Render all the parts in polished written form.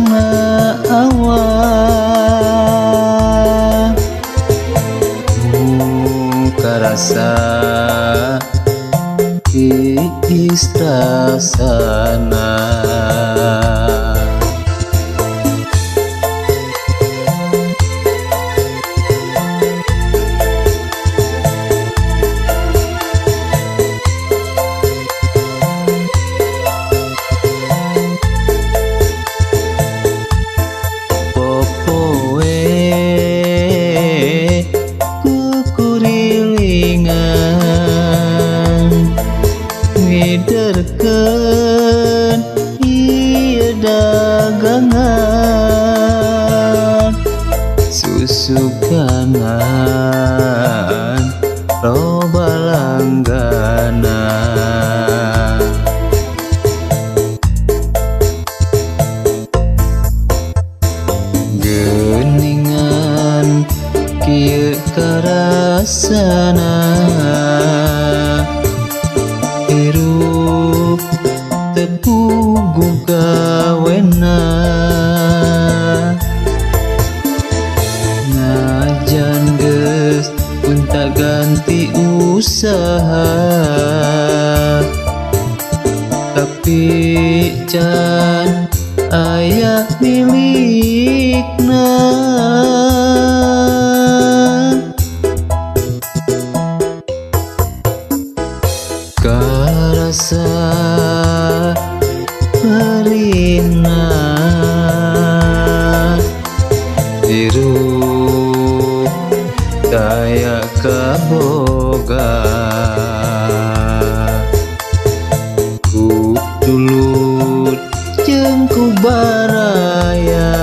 Kesang maawa karasa tiis rasana. Ngiderkeun ieu dagangan susukanan loba langganan. Geuningan kieu karasana hirup teu gawena, najan geus gonta ganti usaha tapi can aya milikna. Karasa perina hirup daya kaboga ku tulut jeung ku baraya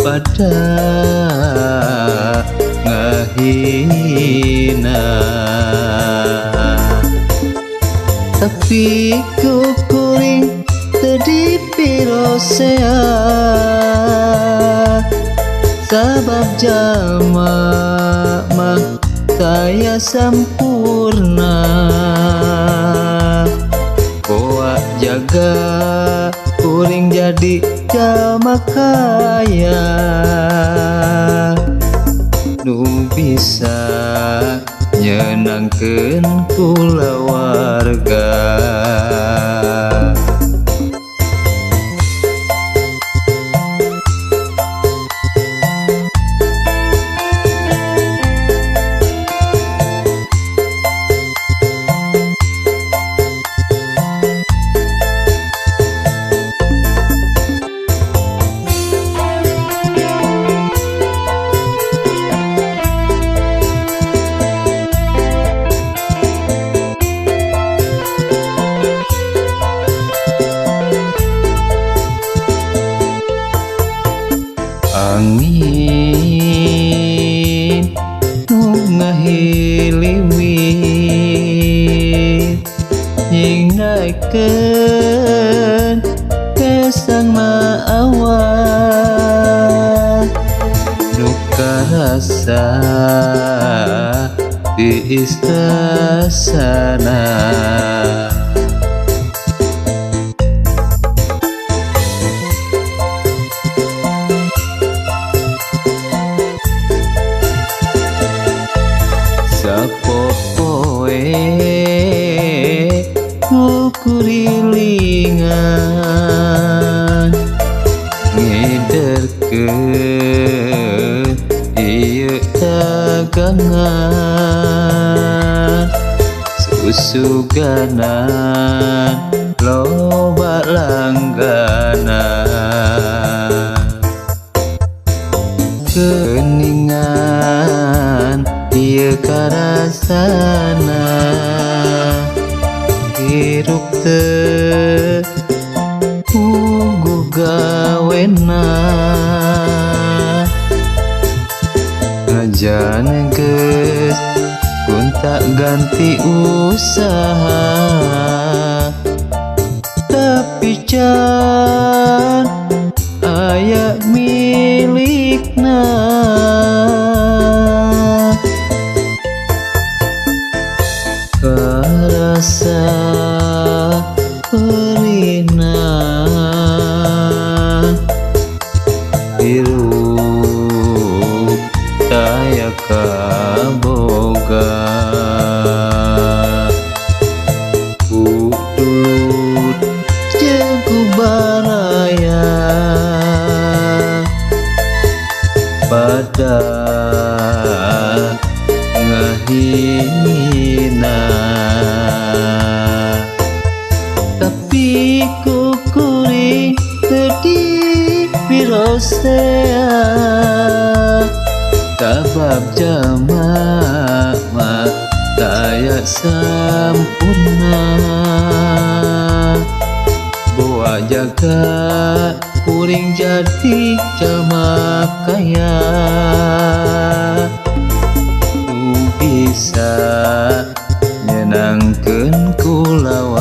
pada ngahina. Tapi kukuring teu dipirosea sabab jalma mah taya sampurna. Boa jaga kuring jadi jalma kaya nu bisa nyenangkeun kulawarga. Angin nu ngahiliwit nyingdaekeun kesang maawa nu karasa tiis rasana. Sapopoe kukurilingan ngiderkeun ieu dagangan susuganan loba langganan. Geuningan ieu karasana hirup teu puguh gawena, najan geus gonta ganti usaha tapi can aya milikna. Karasa perina. baraya pada ngahina. Tapi kukuring teu dipirosea kabab jalma mah taya sampurna. Boa jaga kuring jadi jalma kaya nu bisa nyenangkeun kulawarga.